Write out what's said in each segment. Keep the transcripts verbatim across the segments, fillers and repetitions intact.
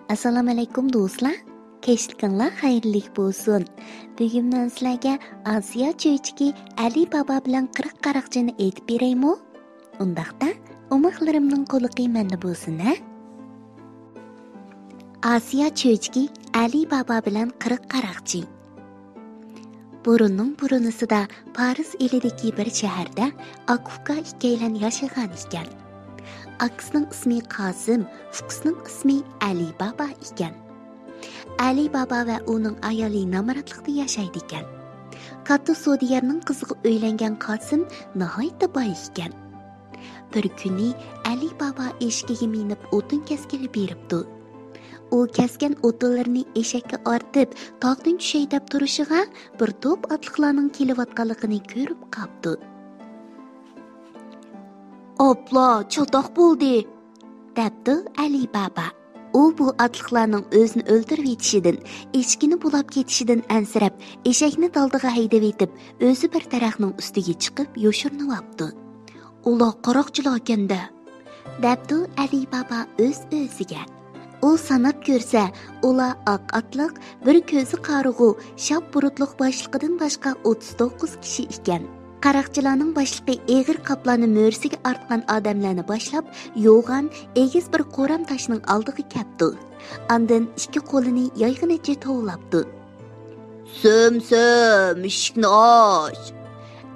ئەسسالامۇئەلەيكۇم دوستلار، كەچلىكىڭلار خەيرلىك بولسۇن. بۈگۈن مەن سىلەرگە ئاسىيا چۆچىكى ئەلى بابا بىلەن قىرىق قاراقچىنى ئېيتىپ بېرەيمۇ؟ ئۇنداقتا ئوماقلىرىمنىڭ قۇلىقى مەندە بولسۇن ھە. ئاسىيا چۆچىكى ئەلى بابا بىلەن قىرىق قاراقچى. بۇرۇننىڭ بۇرۇنىسىدا پارس ئېلىدىكى بىر شەھەردە ئاكا ئۇكا ئىككىيلەن ياشىغان ئىكەن. ئاكىسىنىڭ ئىسمى قاسىم، ئۇكىسىنىڭ ئىسمى ئەلى بابا ئىكەن. ئەلى بابا ۋە ئۇنىڭ ئايالى نامراتلىقتا ياشايدىكەن. كاتتا سودىگەرنىڭ قىزىغا ئۆيلەنگەن قاسىم ناھايىتى باي ئىكەن. بىر كۈنى ئەلى بابا ئېشىكىگە مىنىپ ئوتۇن كەسكىلى بېرىپتۇ. ئۇ كەسكەن ئوتۇنلىرىنى ئېشەككە ئارتىپ، تاغدىن چۈشەي دەپ تۇرۇشىغا، بىر توپ ئاتلىقلارنىڭ كېلىۋاتقانلىقىنى كۆرۈپ قاپتۇ. «ئاپلا، چاتاق بولدى!» دەپتۇ ئەلى بابا. ئۇ بۇ ئاتلىقلارنىڭ ئۆزىنى ئۆلتۈرۈۋېتىشىدىن، ئېشىكىنى بۇلاپ كېتىشىدىن ئەنسىرەپ، ئېشەكنى دالدىغا ھەيدىۋېتىپ، ئۆزى بىر دەرەخنىڭ ئۈستىگە چىقىپ يوشۇرۇنۇۋاپتۇ. «ئۇلار قاراقچىلاركەن-دە!» دەپتۇ ئەلى بابا ئۆز-ئۆزىگە. ئۇ ساناپ كۆرسە، ئۇلار ئاق ئاتلىق، بىر كۆزى قارىغۇ، شاپ بۇرۇتلۇق باشلىقىدىن باشقا ئوتتۇز توققۇز كىشى ئىكەن. قاراقچىلارنىڭ باشلىقى ئېغىر قاپلارنى مۈرىسىگە ئارتقان ئادەملەرنى باشلاپ، يوغان، ئېگىز بىر قورام تاشنىڭ ئالدىغا كەپتۇ. ئاندىن ئىككى قولىنى يايغىنىچە توۋلاپتۇ. «سۆم، سۆم، ئىشىكنى ئاچ!»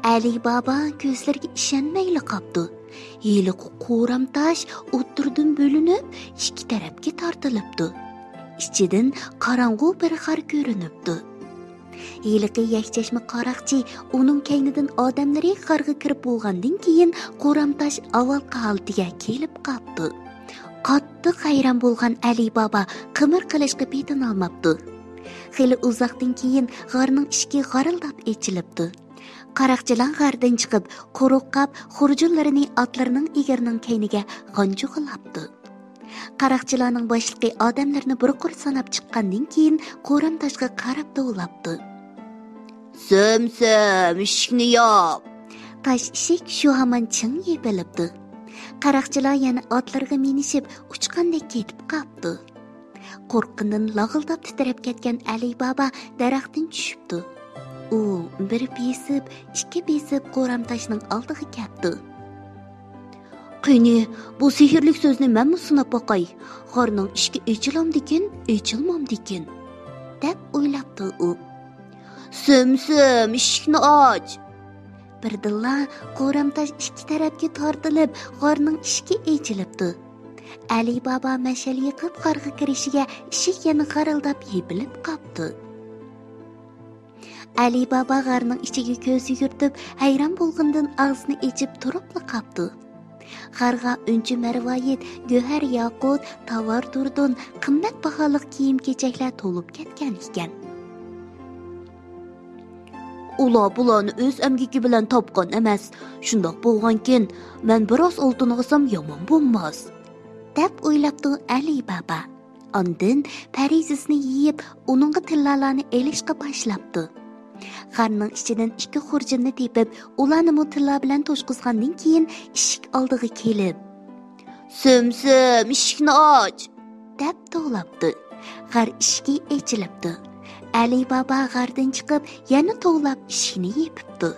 ئەلى بابا كۆزلىرىگە ئىشەنمەيلا قاپتۇ. ھېلىقى قورام تاش ئوتتۇرىدىن بۆلۈنۈپ، ئىككى تەرەپكە تارتىلىپتۇ. ئىچىدىن قاراڭغۇ بىر غار كۆرۈنۈپتۇ. ھېلىقى يەكچەشمە قاراقچى، ئۇنىڭ كەينىدىن ئادەملىرى غارغا كىرىپ بولغاندىن كېيىن، قورام تاش ئاۋۋالقى ھالىتىگە كېلىپ قاپتۇ. قاتتىق ھەيران بولغان ئەلى بابا قىمىر قىلىشقا پېتىنالماپتۇ. خېلى ئۇزاقتىن كېيىن غارنىڭ ئىشىكى غارىلداپ ئېچىلىپتۇ. قاراقچىلار غاردىن چىقىپ، قۇرۇق قاپ، خۇرجۇنلىرىنى ئاتلىرىنىڭ ئېگىرىنىڭ كەينىگە غانجۇغىلاپتۇ. قاراقچىلارنىڭ باشلىقى ئادەملىرىنى بىر قۇر ساناپ چىققاندىن كېيىن، قورام تاشقا قاراپ توۋلاپتۇ. «سۆم، سۆم، ئىشىكنى ياپ!» تاش ئىشىك شۇ ھامان چىڭ يېپىلىپتۇ. قاراقچىلار يەنە ئاتلىرىغا مىنىشىپ، ئۇچقاندەك كېتىپ قاپتۇ. قورققىنىدىن لاغىلداپ تىترەپ كەتكەن ئەلى بابا دەرەختىن چۈشۈپتۇ. ئۇ بىر بېسىپ، ئىككى بېسىپ قورام تاشنىڭ ئالدىغا كەپتۇ. «قېنى، بۇ سېھىرلىك سۆزنى مەنمۇ سىناپ باقاي. غارنىڭ ئىشىكى ئېچىلامدىكىن، ئېچىلمامدىكىن؟» دەپ ئويلاپتۇ ئۇ. «سۆم، سۆم، ئىشىكنى ئاچ!» بىردىنلا قورام تاش ئىككى تەرەپكە تارتىلىپ، غارنىڭ ئىشىكى ئېچىلىپتۇ. ئەلى بابا مەشئەل يېقىپ غارغا كىرىشىگە، ئىشىك يەنە غارىلداپ يېپىلىپ قاپتۇ. ئەلى بابا غارنىڭ ئىچىگە كۆز يۈگۈرتۈپ، ھەيران بولغىنىدىن ئاغزىنى ئېچىپ تۇرۇپلا قاپتۇ. غارغا ئۈنچە مەرۋايىت، گۆھەر ياقۇت، تاۋار دۇردۇن، قىممەت باھالىق كىيىم-كېچەكلەر تولۇپ كەتكەن ئىكەن. «ئۇلار بۇلارنى ئۆز ئەمگىكى بىلەن تاپقان ئەمەس. شۇنداق بولغانكىن، مەن بىراز ئالتۇن ئالسام يامان بولماس»، دەپ ئويلاپتۇ ئەلى بابا. ئاندىن پەرىزىسىنى يېيىپ، ئۇنىڭغا تىللالارنى ئېلىشقا باشلاپتۇ. غارنىڭ ئىچىدىن ئىككى خۇرجۇننى تېپىپ، ئۇلارنىمۇ تىللا بىلەن توشقۇزغاندىن كېيىن، ئىشىك ئالدىغا كېلىپ، «سۆم، سۆم، ئىشىكنى ئاچ!» دەپ توۋلاپتۇ. غار ئىشىكى ئېچىلىپتۇ. ئەلى بابا غاردىن چىقىپ، يەنە توۋلاپ ئىشىكنى يېپىپتۇ.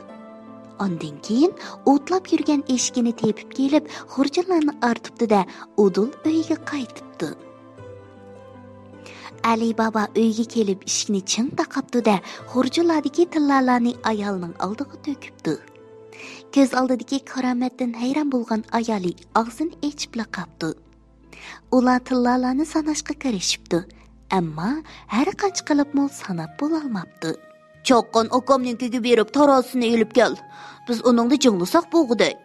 ئاندىن كېيىن ئوتلاپ يۈرگەن ئېشىكىنى تېپىپ كېلىپ، خۇرجۇنلارنى ئارتىپتۇ-دە، ئۇدۇل ئۆيىگە قايتىپتۇ. ئەلى بابا ئۆيگە كېلىپ ئىشىكنى چىڭ تاقاپتۇ-دە، خۇرجۇنلاردىكى تىللالارنى ئايالىنىڭ ئالدىغا تۆكۈپتۇ. كۆز ئالدىدىكى كارامەتتىن ھەيران بولغان ئايالى ئاغزىنى ئېچىپلا قاپتۇ. ئۇلار تىللالارنى ساناشقا كىرىشىپتۇ، ئەمما ھەر قانچە قىلىپمۇ ساناپ بولالماپتۇ. «چاققان ئاكامنىڭكىگە بېرىپ تارازىسىنى ئېلىپ كەل، بىز ئۇنىڭدا جىڭلىساق بولغۇدەك»،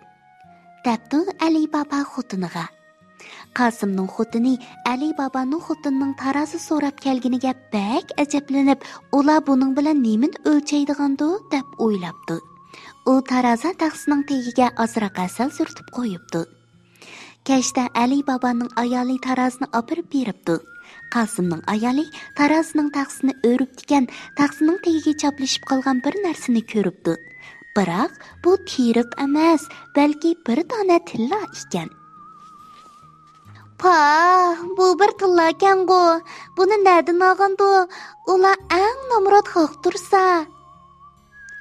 دەپتۇ ئەلى بابا خوتۇنىغا. قاسىمنىڭ خوتۇنى ئەلى بابانىڭ خوتۇنىنىڭ تارازا سوراپ كەلگىنىگە بەك ئەجەبلىنىپ، ئۇلار بۇنىڭ بىلەن نېمىنى ئۆلچەيدىغاندۇ دەپ ئويلاپتۇ. ئۇ تارازا تەخسىنىڭ تېگىگە ئازراق ھەسەل سۈرتۈپ قويۇپتۇ. كەچتە ئەلى بابانىڭ ئايالى تارازىنى ئاپىرىپ بېرىپتۇ. قاسىمنىڭ ئايالى تارازىنىڭ تەخسىنى ئۆرۈپتىكەن، تەخسىنىڭ تېگىگە چاپلىشىپ قالغان بىر نەرسىنى كۆرۈپتۇ. بىراق، بۇ تېرىق ئەمەس، بەلكى بىر دانە تىللا ئىكەن. پاھ، بۇ بىر تىللا ئاكەڭغۇ، بۇنى نەدىن ئالغاندۇ؟ ئۇلار ئەڭ نامرات خەق تۇرسا.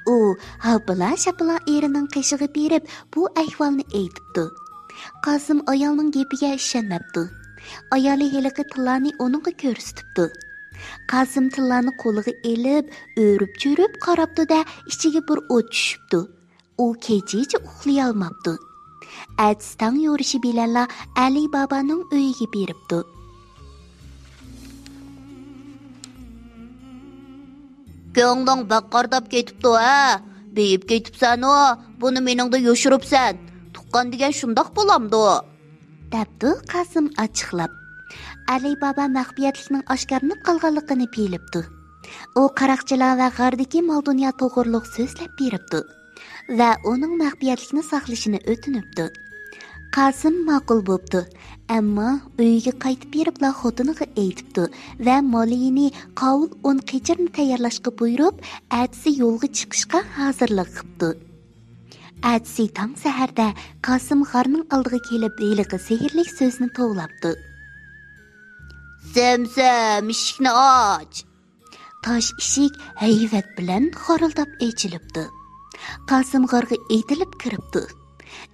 ئۇ ھاپىلا-شاپىلا ئېرىنىڭ قېشىغا بېرىپ، بۇ ئەھۋالنى ئېيتىپتۇ. قاسىم ئايالنىڭ گېپىگە ئىشەنمەپتۇ. ئايالى ھېلىقى تىللانى ئۇنىڭغا كۆرسىتىپتۇ. قاسىم تىللانى قولىغا ئېلىپ، ئۆرۈپ-چۆرۈپ قاراپتۇ-دە، ئىچىگە بىر ئوت چۈشۈپتۇ. ئۇ كېچىچە ئۇخلىيالماپتۇ. ئەتىسى تاڭ يورۇشى بىلەنلا ئەلى بابانىڭ ئۆيىگە بېرىپتۇ. كۆڭلۈڭ بەك قارىداپ كېتىپتۇ ھە؟ بېيىپ كېتىپسەنۇ، بۇنى مېنىڭدىن يوشۇرۇپسەن. تۇغقان دېگەن شۇنداق بولامدۇ؟ دەپتۇ قاسىم ئاچچىقلاپ. ئەلى بابا مەخپىيەتلىكنىڭ ئاشكارىلىنىپ قالغانلىقىنى بىلىپتۇ. ئۇ قاراقچىلار ۋە غاردىكى مال-دۇنيا توغرۇلۇق سۆزلەپ بېرىپتۇ ۋە ئۇنىڭ مەخپىيەتلىكنى ساقلىشىنى ئۆتۈنۈپتۇ. قاسىم ماقۇل بوپتۇ، ئەمما ئۆيىگە قايتىپ بېرىپلا خوتۇنىغا ئېيتىپتۇ ۋە مالىيىنى قاۋۇل ئۇن قېچىرنى تەييارلاشقا بۇيرۇپ، ئەتىسى يولغا چىقىشقا ھازىرلىق قىپتۇ. ئەتىسى تاڭ سەھەردە قاسىم غارنىڭ ئالدىغا كېلىپ، ھېلىقى سېھىرلىك سۆزنى توۋلاپتۇ. سەمسەم، ئىشىكنى ئاچ! تاش ئىشىك ھەيۋەت بىلەن خارىلداپ ئېچىلىپتۇ. قاسىم غارغا ئېتىلىپ كىرىپتۇ.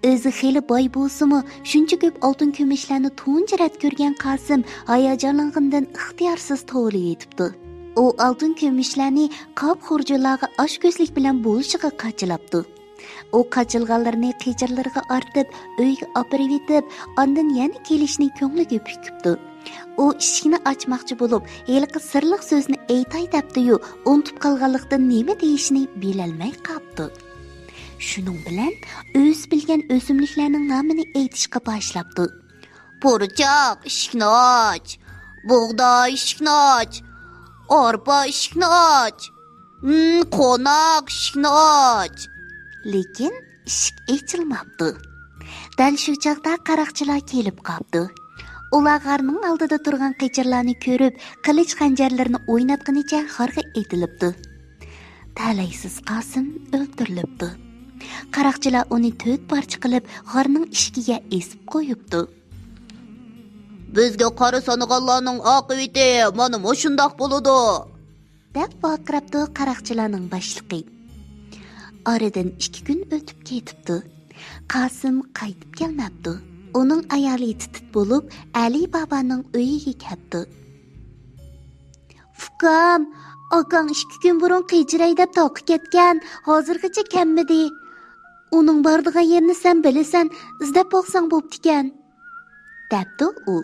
ئۆزى خېلى باي بولسىمۇ، شۇنچە كۆپ ئالتۇن كۈمۈشلەرنى تۇنجى رەت كۆرگەن قاسىم ھاياجانلانغىنىدىن ئىختىيارسىز توۋلىۋېتىپتۇ. ئۇ ئالتۇن كۈمۈشلەرنى قاپ خۇرجۇنلارغا ئاچكۆزلۈك بىلەن بولۇشىغا قاچىلاپتۇ. ئۇ قاچىلغانلىرىنى قېچىرلىرىغا ئارتىپ، ئۆيگە ئاپىرىۋېتىپ، ئاندىن يەنە كېلىشنى كۆڭلىگە پۈكۈپتۇ. ئۇ ئىشىكنى ئاچماقچى بولۇپ، ھېلىقى سىرلىق سۆزنى ئېيتاي دەپتۇ-يۇ، ئۇنتۇپ قالغانلىقتىن نېمە دېيىشنى بىلەلمەي قاپتۇ. شۇنىڭ بىلەن ئۆزى بىلگەن ئۆسۈملۈكلەرنىڭ نامىنى ئېيتىشقا باشلاپتۇ. پۇرچاق، ئىشىكنى ئاچ! بۇغداي، ئىشىكنى ئاچ! ئارپا، ئىشىكنى ئاچ! ھىم، قوناق، ئىشىكنى ئاچ! لېكىن ئىشىك ئېچىلماپتۇ. دەل شۇ چاغدا قاراقچىلار كېلىپ قاپتۇ. ئۇلار غارنىڭ ئالدىدا تۇرغان قېچىرلارنى كۆرۈپ، قىلىچ خەنجەرلىرىنى ئويناتقىنىچە غارغا ئېتىلىپتۇ. تەلەيسىز قاسىم ئۆلتۈرۈلۈپتۇ. قاراقچىلار ئۇنى تۆت پارچە قىلىپ، غارنىڭ ئىشىكىگە ئېسىپ قويۇپتۇ. بىزگە قارا سانىغانلارنىڭ ئاقىۋىتى مانا مۇشۇنداق بولىدۇ، دەپ ۋارقىراپتۇ قاراقچىلارنىڭ باشلىقى. ئارىدىن ئىككى كۈن ئۆتۈپ كېتىپتۇ. قاسىم قايتىپ كەلمەپتۇ. ئۇنىڭ ئايالى تىتىت بولۇپ، ئەلى بابانىڭ ئۆيىگە كەپتۇ. ئۇكام، ئاكاڭ ئىككى كۈن بۇرۇن قېچىراي دەپ تاغقا كەتكەن، ھازىرغىچە كەلمىدى. ئۇنىڭ بارىدىغان يېرىنى سەن بىلىسەن، ئىزدەپ باقساڭ بوپتىكەن، دەپتۇ ئۇ.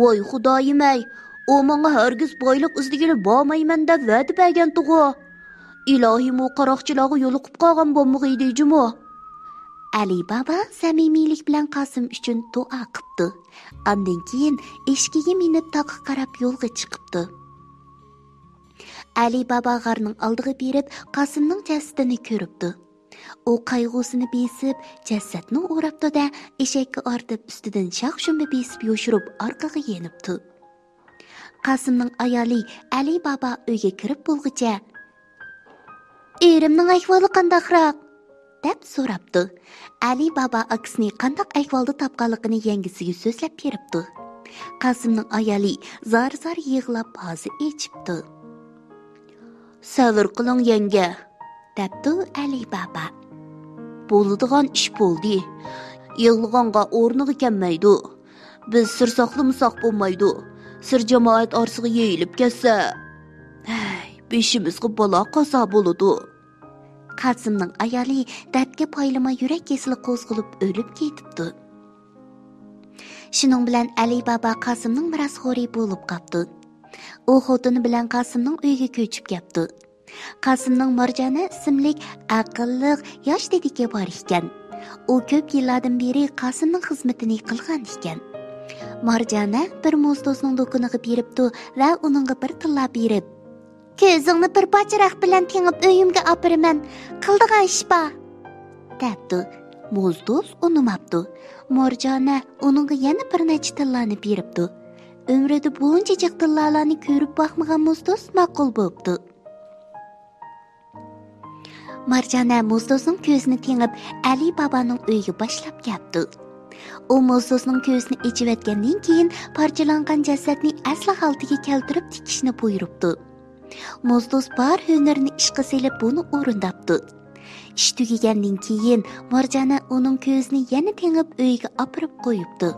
ۋاي خۇدايىم-ئەي، ئۇ ماڭا ھەرگىز بايلىق ئىزدىگىلى بارمايمەن دەپ ۋەدە بەرگەنتىغۇ. ئىلاھىم، ئۇ قاراقچىلارغا يولۇقۇپ قالغان بولمىغىيدى جۇمۇ. ئەلى بابا سەمىمىيلىك بىلەن قاسىم ئۈچۈن دۇئا قىپتۇ. ئاندىن كېيىن ئېشىكىگە مىنىپ تاغقا قاراپ يولغا چىقىپتۇ. ئەلى بابا غارنىڭ ئالدىغا بېرىپ، قاسىمنىڭ جەسىتىنى كۆرۈپتۇ. ئۇ قايغۇسىنى بېسىپ، جەسەتنى ئوراپتۇ-دە، ئېشەككە ئارتىپ، ئۈستىدىن شاخ-شۇمبا بېسىپ يوشۇرۇپ، ئارقىغا يېنىپتۇ. قاسىمنىڭ ئايالى ئەلى بابا ئۆيگە كىرىپ بولغۇچە، «ئېرىمنىڭ ئەھۋالى قانداقراق؟» دەپ سوراپتۇ. ئەلى بابا ئاكىسىنى قانداق ئەھۋالدا تاپقانلىقىنى يەڭگىسىگە سۆزلەپ بېرىپتۇ. قاسىمنىڭ ئايالى زار-زار يىغلاپ ھازا ئېچىپتۇ. «سەۋر قىلىڭ، يەڭگە»، دەپتۇ ئەلى بابا. «بولىدىغان ئىش بولدى. يىغلىغانغا ئورنىغا كەلمەيدۇ. بىز سىر ساقلىمىساق بولمايدۇ. سىر جامائەت ئارىسىغا يېيىلىپ كەتسە، ھەي، بېشىمىزغا بالا قازا بولىدۇ.» قاسىمنىڭ ئايالى دەردكە پايلىما يۈرەك كېسىلى قوزغىلىپ ئۆلۈپ كېتىپتۇ. شۇنىڭ بىلەن ئەلى بابا قاسىمنىڭ مىراسخورى بولۇپ قاپتۇ. ئۇ خوتۇنى بىلەن قاسىمنىڭ ئۆيىگە كۆچۈپ كەپتۇ. قاسىمنىڭ مارجانە ئىسىملىك ئەقىللىق ياش دېدىكى بار ئىكەن. ئۇ كۆپ يىللاردىن بېرى قاسىمنىڭ خىزمىتىنى قىلغان ئىكەن. مارجانە بىر موزدوزنىڭ دۇكىنىغا بېرىپتۇ ۋە ئۇنىڭغا بىر تىللا بېرىپ، «كۆزۈڭنى بىر پارچە رەخت بىلەن تېڭىپ ئۆيۈمگە ئاپىرىمەن، قىلىدىغان ئىش بار.» دەپتۇ. موزدوز ئۇنىماپتۇ. مارجانە ئۇنىڭغا يەنە بىر نەچچە تىللانى بېرىپتۇ. ئۆمرىدە بۇنچە جىق تىللالارنى كۆرۈپ باقمىغان موزدوز ماقۇل بوپتۇ. مارجانە موزدوزنىڭ كۆزىنى تېڭىپ، ئەلى بابانىڭ ئۆيىگە باشلاپ كەپتۇ. ئۇ موزدوزنىڭ كۆزىنى ئېچىۋەتكەندىن كېيىن، پارچىلانغان جەسەتنى ئەسلى ھالىتىگە كەلتۈرۈپ تىكىشنى بۇيرۇپتۇ. موزدوز بار ھۈنىرىنى ئىشقا سېلىپ، بۇنى ئورۇنداپتۇ. ئىش تۈگىگەندىن كېيىن، مارجانە ئۇنىڭ كۆزىنى يەنە تېڭىپ، ئۆيىگە ئاپىرىپ قويۇپتۇ.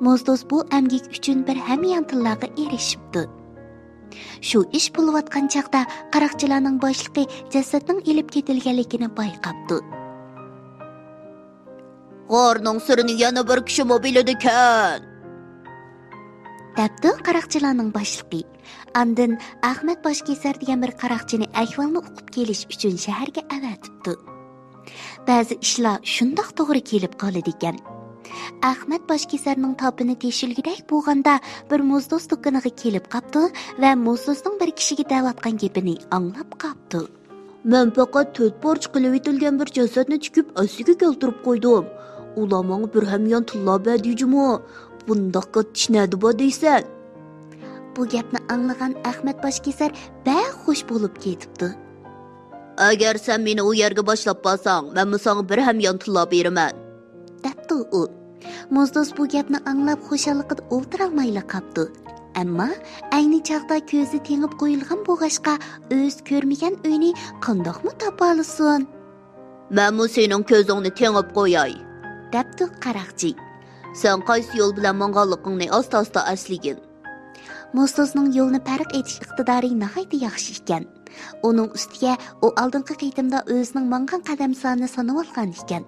موزدوز بۇ ئەمگىكى ئۈچۈن بىر ھەميان تىللاغا ئېرىشىپتۇ. شۇ ئىش بولۇۋاتقان چاغدا، قاراقچىلارنىڭ باشلىقى جەسەتنىڭ ئېلىپ كېتىلگەنلىكىنى بايقاپتۇ. «غارنىڭ سىرىنى يەنە بىر كىشىمۇ بىلىدىكەن!» دەپتۇ قاراقچىلارنىڭ باشلىقى. ئاندىن ئەخمەت باشكېسەر دېگەن بىر قاراقچىنى ئەھۋالنى ئۇقۇپ كېلىش ئۈچۈن شەھەرگە ئەۋەتىپتۇ. بەزى ئىشلار شۇنداق توغرا كېلىپ قالىدىكەن. ئەخمەت باشكېسەرنىڭ تاپىنى تېشىلگۈدەك بولغاندا، بىر موزدوز دۇكىنىغا كېلىپ قاپتۇ ۋە موزدوزنىڭ بىر كىشىگە دەۋاتقان گېپىنى ئاڭلاپ قاپتۇ. «مەن پەقەت تۆت پارچە قىلىۋېتىلگەن بىر جەسەتنى تىكىپ ئەسلىگە كەلتۈرۈپ قويدۇم. ئۇلار ماڭا بىر ھەميان تىللا بەردى جۇمۇ. بۇنداق كاتتا ئىش نەدە بار دەيسەن؟» بۇ گەپنى ئاڭلىغان ئەخمەت باشكېسەر بەك خۇش بولۇپ كېتىپتۇ. «ئەگەر سەن مېنى ئۇ يەرگە باشلاپ بارساڭ، مەنمۇ ساڭا بىر ھەميان تىللا بېرىمەن.» دەپتۇ ئۇ. موزدوز بۇ گەپنى ئاڭلاپ خۇشاللىقىدا ئولتۇرالمايلا قاپتۇ. ئەمما ئەينى چاغدا كۆزى تېڭىپ قويۇلغان بولغاچقا، ئۆزى كۆرمىگەن ئۆينى قانداقمۇ تاپالىسۇن؟ «مەنمۇ سېنىڭ كۆزۈڭنى تېڭىپ قوياي.» دەپتۇ قاراقچى. «سەن قايسى يول بىلەن ماڭغانلىقىڭنى ئاستا-ئاستا ئەسلىگىن.» موزدوزنىڭ يولنى پەرق ئېتىش ئىقتىدارى ناھايىتى ياخشى ئىكەن. ئۇنىڭ ئۈستىگە ئۇ ئالدىنقى قېتىمدا ئۆزىنىڭ ماڭغان قەدەم سانىنى سانىۋالغان ئىكەن.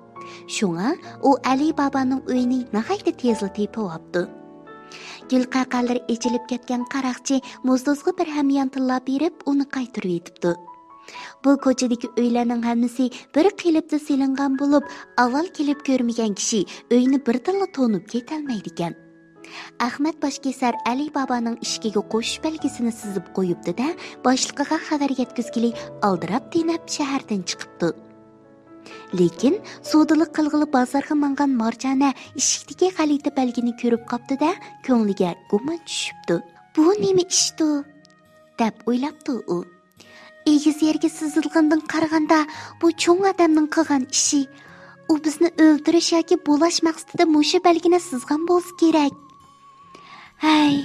شۇڭا ئۇ ئەلى بابانىڭ ئۆيىنى ناھايىتى تېزلا تېپىۋاپتۇ. گۈل قەقەلىرى ئېچىلىپ كەتكەن قاراقچى موزدوزغا بىر ھەميان تىللا بېرىپ، ئۇنى قايتۇرۇۋېتىپتۇ. بۇ كوچىدىكى ئۆيلەرنىڭ ھەممىسى بىر قېلىپتا سېلىنغان بولۇپ، ئاۋۋال كېلىپ كۆرمىگەن كىشى ئۆينى بىردىنلا تونۇپ كېتەلمەيدىكەن. ئەخمەت باشكېسەر ئەلى بابانىڭ ئىشىكىگە قوشۇش بەلگىسىنى سىزىپ قويۇپتۇ-دە، باشلىقىغا خەۋەر يەتكۈزگىلى ئالدىراپ تېنەپ شەھەردىن چىقىپتۇ. لېكىن سودىلىق قىلغىلى بازارغا ماڭغان مارجانە ئىشىكتىكى غەلىتە بەلگىنى كۆرۈپ قاپتۇ-دە، كۆڭلىگە گۇمان چۈشۈپتۇ. «بۇ نېمە ئىشتۇ؟» دەپ ئويلاپتۇ ئۇ. «ئېگىز يەرگە سىزىلغىنىدىن قارىغاندا، بۇ چوڭ ئادەمنىڭ قىلغان ئىشى. ئۇ بىزنى ئۆلتۈرۈش ياكى بولاش مەقسىتىدە مۇشۇ بەلگىنى سىزغان بولسا كېرەك. ھەي،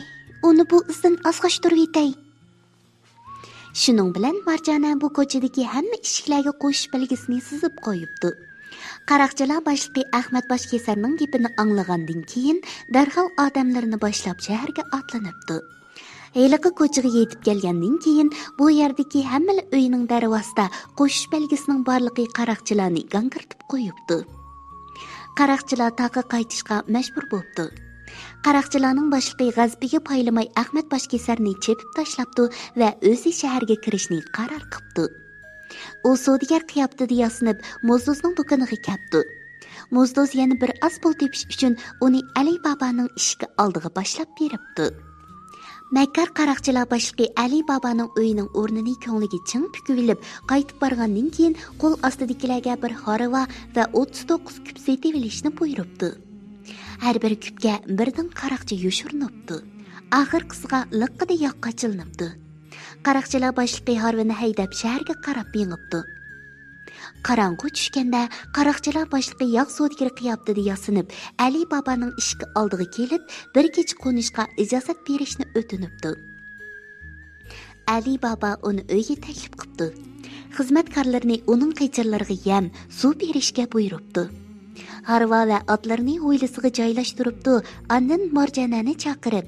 ئۇنى بۇ ئىزدىن ئازغاشتۇرۇۋېتەي.» شۇنىڭ بىلەن مارجانە بۇ كوچىدىكى ھەممە ئىشىكلەرگە قوشۇش بەلگىسىنى سىزىپ قويۇپتۇ. قاراقچىلار باشلىقى ئەخمەت باشكېسەرنىڭ گېپىنى ئاڭلىغاندىن كېيىن، دەرھال ئادەملىرىنى باشلاپ شەھەرگە ئاتلىنىپتۇ. ھېلىقى كوچىغا يېتىپ كەلگەندىن كېيىن، بۇ يەردىكى ھەممىلا ئۆينىڭ دەرۋازىسىدا قوشۇش بەلگىسىنىڭ بارلىقى قاراقچىلارنى گاڭگىرىتىپ قويۇپتۇ. قاراقچىلار تاغقا قايتىشقا مەجبۇر بوپتۇ. قاراقچىلارنىڭ باشلىقى غەزىپىگە پايلىماي ئەخمەت باشكېسەرنى چېپىپ تاشلاپتۇ ۋە ئۆزى شەھەرگە كىرىشنى قارار قىپتۇ. ئۇ سودىگەر قىياپىتىدە ياسىنىپ، موزدوزنىڭ دۇكىنىغا كەپتۇ. موزدوز يەنە بىر ئاز پۇل تېپىش ئۈچۈن ئۇنى ئەلى بابانىڭ ئىشىكى ئالدىغا باشلاپ بېرىپتۇ. مەككار قاراقچىلار باشلىقى ئەلى بابانىڭ ئۆيىنىڭ ئورنىنى كۆڭلىگە چىڭ پۈكۈۋېلىپ، قايتىپ بارغاندىن كېيىن، قول ئاستىدىكىلەرگە بىر ھارۋا ۋە ئوتتۇز توققۇز كۈپ سېتىۋېلىشنى بۇيرۇپتۇ. ھەر بىر كۈپكە بىردىن قاراقچى يوشۇرۇنۇپتۇ. ئاخىرقىسىغا لىققىدە ياغ قاچىلىنىپتۇ. قاراقچىلار باشلىقى ھارۋىنى ھەيدەپ، شەھەرگە قاراپ مېڭىپتۇ. قاراڭغۇ چۈشكەندە، قاراقچىلار باشلىقى ياغ سودىگىرى قىياپىتىدە ياسىنىپ، ئەلى بابانىڭ ئىشىكى ئالدىغا كېلىپ، بىر كېچە قونۇشقا ئىجازەت بېرىشنى ئۆتۈنۈپتۇ. ئەلى بابا ئۇنى ئۆيگە تەكلىپ قىپتۇ. خىزمەتكارلىرىنى ئۇنىڭ قېچىرلىرىغا يەم، سۇ بېرىشكە بۇيرۇپتۇ. ھارۋا ۋە ئاتلىرىنى ھويلىسىغا جايلاشتۇرۇپتۇ، ئاندىن مارجانەنى چاقىرىپ،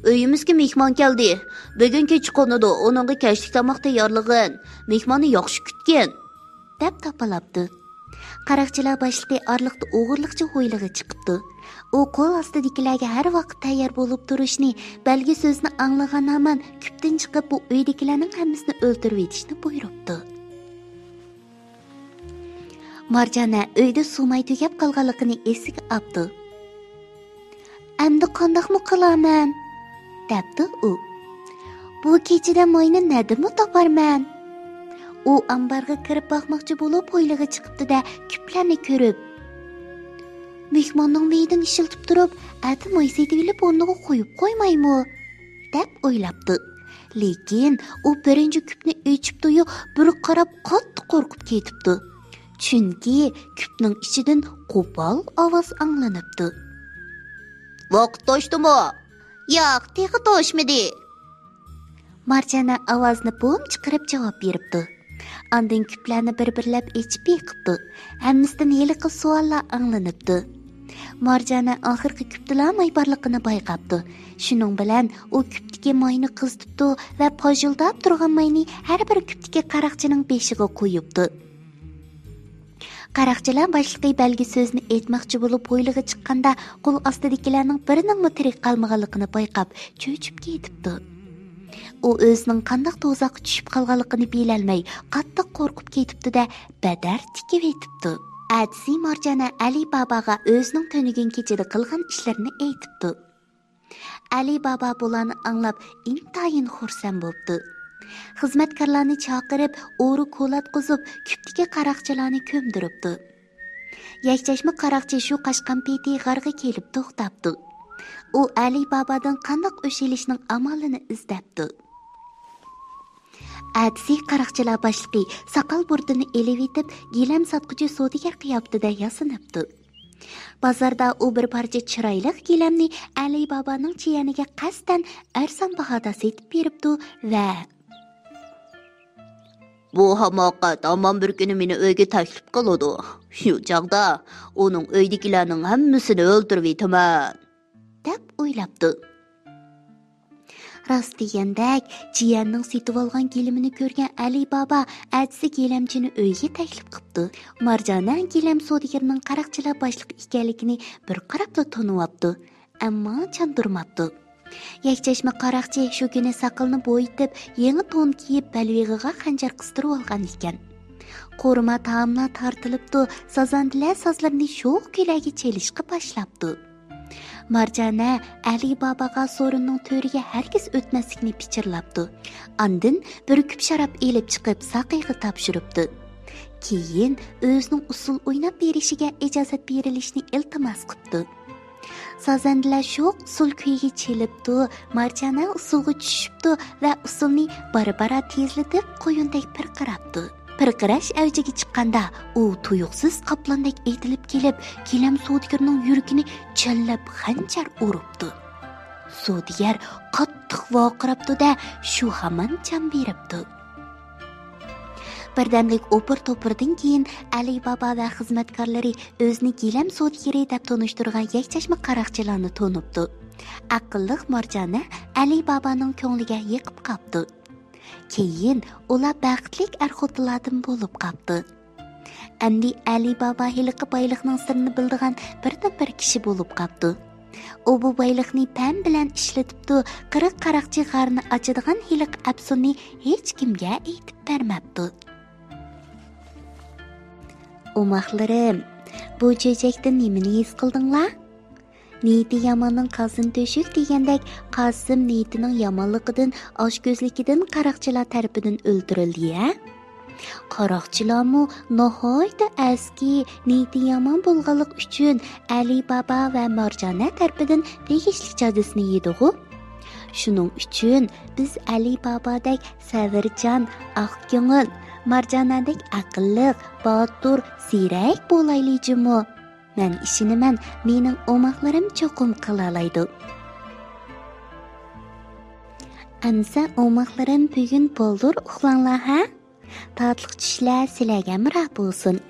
«ئۆيىمىزگە مېھمان كەلدى. بۈگۈن كېچە قونىدۇ، ئۇنىڭغا كەچلىك تاماق تەييارلىغىن. مېھماننى ياخشى كۈتكىن.» دەپ تاپىلاپتۇ. قاراقچىلار باشلىقى ئارىلىقتا ئوغرىلىقچە ھويلىغا چىقىپتۇ. ئۇ قول ئاستىدىكىلەرگە ھەر ۋاقىت تەييار بولۇپ تۇرۇشنى، بەلگە سۆزنى ئاڭلىغان ھامان كۈپتىن چىقىپ، بۇ ئۆيدىكىلەرنىڭ ھەممىسىنى ئۆلتۈرۈۋېتىشنى بۇيرۇپتۇ. مارجانە ئۆيدە سۇ ماي تۈگەپ قالغانلىقىنى ئېسىگە ئاپتۇ. «ئەمدى قانداقمۇ قىلارمەن؟» دەپتۇ ئۇ. «بۇ كېچىدە ماينى نەدىمۇ تاپارمەن؟» ئۇ ئامبارغا كىرىپ باقماقچى بولۇپ، ھويلىغا چىقىپتۇ-دە، كۈپلەرنى كۆرۈپ، «مېھماننىڭ مېيىدىن ئىشلىتىپ تۇرۇپ، ئەتە ماي سېتىۋېلىپ، ئورنىغا قويۇپ قويمايمۇ؟» دەپ ئويلاپتۇ. لېكىن ئۇ بىرىنچى كۈپنى ئېچىپتۇ-يۇ، بىر قاراپ قاتتىق قورقۇپ كېتىپتۇ. چۈنكى كۈپنىڭ ئىچىدىن قوپال ئاۋاز ئاڭلىنىپتۇ. ۋاقىت توشتىمۇ؟ ياق، تېخى توشمىدى. مارجانە ئاۋازنى بوم چىقىرىپ جاۋاب بېرىپتۇ. ئاندىن كۈپلەرنى بىر-بىرلەپ ئېچىپ بېقىپتۇ. ھەممىسىدىن ھېلىقى سوئاللار ئاڭلىنىپتۇ. مارجانە ئاخىرقى كۈپتىلا ماي بارلىقىنى بايقاپتۇ. شۇنىڭ بىلەن ئۇ كۈپتىكى ماينى قىزىتىپتۇ ۋە پاژىلداپ تۇرغان ماينى ھەر بىر كۈپتىكى قاراقچىنىڭ بېشىغا قويۇپتۇ. قاراقچىلار باشلىقى بەلگە سۆزنى ئېيتماقچى بولۇپ ھويلىغا چىققاندا، قول ئاستىدىكىلەرنىڭ بىرىنىڭمۇ تىرىك قالمىغانلىقىنى بايقاپ، چۆچۈپ كېتىپتۇ. ئۇ ئۆزىنىڭ قانداق دوزاخقا چۈشۈپ قالغانلىقىنى بىلەلمەي، قاتتىق قورقۇپ كېتىپتۇ-دە، بەدەر تىكىۋېتىپتۇ. ئەتىسى مارجانە ئەلى باباغا ئۆزىنىڭ تۈنۈگۈن كېچىدە قىلغان ئىشلىرىنى ئېيتىپتۇ. ئەلى بابا بۇلارنى ئاڭلاپ، ئىنتايىن خۇرسەن بوپتۇ. خىزمەتكارلارنى چاقىرىپ، ئورا كولاتقۇزۇپ، كۈپتىكى قاراقچىلارنى كۆمدۈرۈپتۇ. يەكچەشمە قاراقچى شۇ قاچقان پېتى غارغا كېلىپ توختاپتۇ. ئۇ ئەلى بابادىن قانداق ئۆچ ئېلىشنىڭ ئامالىنى ئىزدەپتۇ. ئەتىسى قاراقچىلار باشلىقى ساقال بۇرۇتىنى ئېلىۋېتىپ، گىلەم ساتقۇچى سودىگەر قىياپىتىدە ياسىنىپتۇ. بازاردا ئۇ بىر پارچە چىرايلىق گىلەمنى ئەلى بابانىڭ جىيەنىگە قەستەن ئەرزان باھادا سېتىپ بېرىپتۇ ۋە بۇ ھاماقەت ھامان بىر كۈنى مېنى ئۆيگە تەكلىپ قىلىدۇ. شۇ چاغدا ئۇنىڭ ئۆيدىكىلەرنىڭ ھەممىسىنى ئۆلتۈرۈۋېتىمەن، دەپ ئويلاپتۇ. راست دېگەندەك، جىيەننىڭ سېتىۋالغان گىلىمىنى كۆرگەن ئەلى بابا ئەتىسى گىلەمچىنى ئۆيىگە تەكلىپ قىپتۇ. مارجانە گىلەم سودىگىرىنىڭ قاراقچىلار باشلىقى ئىكەنلىكىنى بىر قاراپلا تونۇۋاپتۇ، ئەمما چاندۇرماپتۇ. يەكچەشمە قاراقچى شۇ كۈنى ساقىلىنى بويىتىپ، يېڭى تون كىيىپ، بەلبېغىغا خەنجەر قىستۇرۇۋالغان ئىكەن. قورۇما تائاملار تارتىلىپتۇ، سازاندىلەر سازلىرىنى شوخ كۈيلەرگە چېلىشقا باشلاپتۇ. مارجانە ئەلى باباغا سورۇننىڭ تۆرىگە ھەرگىز ئۆتمەسلىكنى پىچىرلاپتۇ. ئاندىن بىر كۈپ شاراب ئېلىپ چىقىپ، ساقىيغا تاپشۇرۇپتۇ. كېيىن ئۆزىنىڭ ئۇسسۇل ئويناپ بېرىشىگە ئىجازەت بېرىلىشىنى ئىلتىماس قىپتۇ. سازەندىلەر شوخ ئۇسسۇل كۈيىگە چېلىپتۇ، مارجانە ئۇسسۇلغا چۈشۈپتۇ ۋە ئۇسسۇلنى بارا-بارا تېزلىتىپ، قۇيۇندەك پىرقىراپتۇ. پىرقىراش ئەۋجىگە چىققاندا، ئۇ تۇيۇقسىز قاپلاندەك ئېتىلىپ كېلىپ، گىلەم سودىگىرىنىڭ يۈرىكىنى چەنلەپ خەنجەر ئۇرۇپتۇ. سودىگەر قاتتىق ۋارقىراپتۇ-دە، شۇ ھامان جان بېرىپتۇ. بىردەملىك ئوپۇر-توپۇردىن كېيىن، ئەلى بابا ۋە خىزمەتكارلىرى ئۆزىنى گىلەم سودىگىرى دەپ تونۇشتۇرغان يەكچەشمە قاراقچىلارنى تونۇپتۇ. ئەقىللىق مارجانە ئەلى بابانىڭ كۆڭلىگە يېقىپ قاپتۇ. كېيىن ئۇلار بەختلىك ئەر-خوتۇنلاردىن بولۇپ قاپتۇ. ئەمدى ئەلى بابا ھېلىقى بايلىقنىڭ سىرىنى بىلىدىغان بىردىنبىر كىشى بولۇپ قاپتۇ. ئۇ بۇ بايلىقنى پەم بىلەن ئىشلىتىپتۇ، قىرىق قاراقچى غارىنى ئاچىدىغان ھېلىقى ئەپسۇننى ھېچكىمگە ئېيتىپ بەرمەپتۇ. ئوماقلىرىم، بۇ چۆچەكتىن نېمىنى ھېس قىلدىڭلار؟ نىيىتى ياماننىڭ قازىنى تۆشۈك دېگەندەك، قاسىم نىيىتىنىڭ يامانلىقىدىن، ئاچكۆزلۈكىدىن قاراقچىلار تەرىپىدىن ئۆلتۈرۈلدى ھە؟ قاراقچىلارمۇ ناھايىتى ئەسكى، نىيىتى يامان بولغانلىقى ئۈچۈن ئەلى بابا ۋە مارجانە تەرىپىدىن تېگىشلىك جازىسىنى يېدىغۇ؟ شۇنىڭ ئۈچۈن بىز ئەلى بابادەك سەۋرچان، ئاق كۆڭۈل، مارجانەدەك ئەقىللىق، باتۇر، زېرەك بولايلى جۇمۇ. مەن ئىشىنىمەن، مېنىڭ ئوماقلىرىم چوقۇم قىلالايدۇ. ئەمسە ئوماقلىرىم بۈگۈن بولدۇر ئۇخلاڭلار ھە؟ تاتلىق چۈشلەر سىلەرگە ھەمراھ بولسۇن.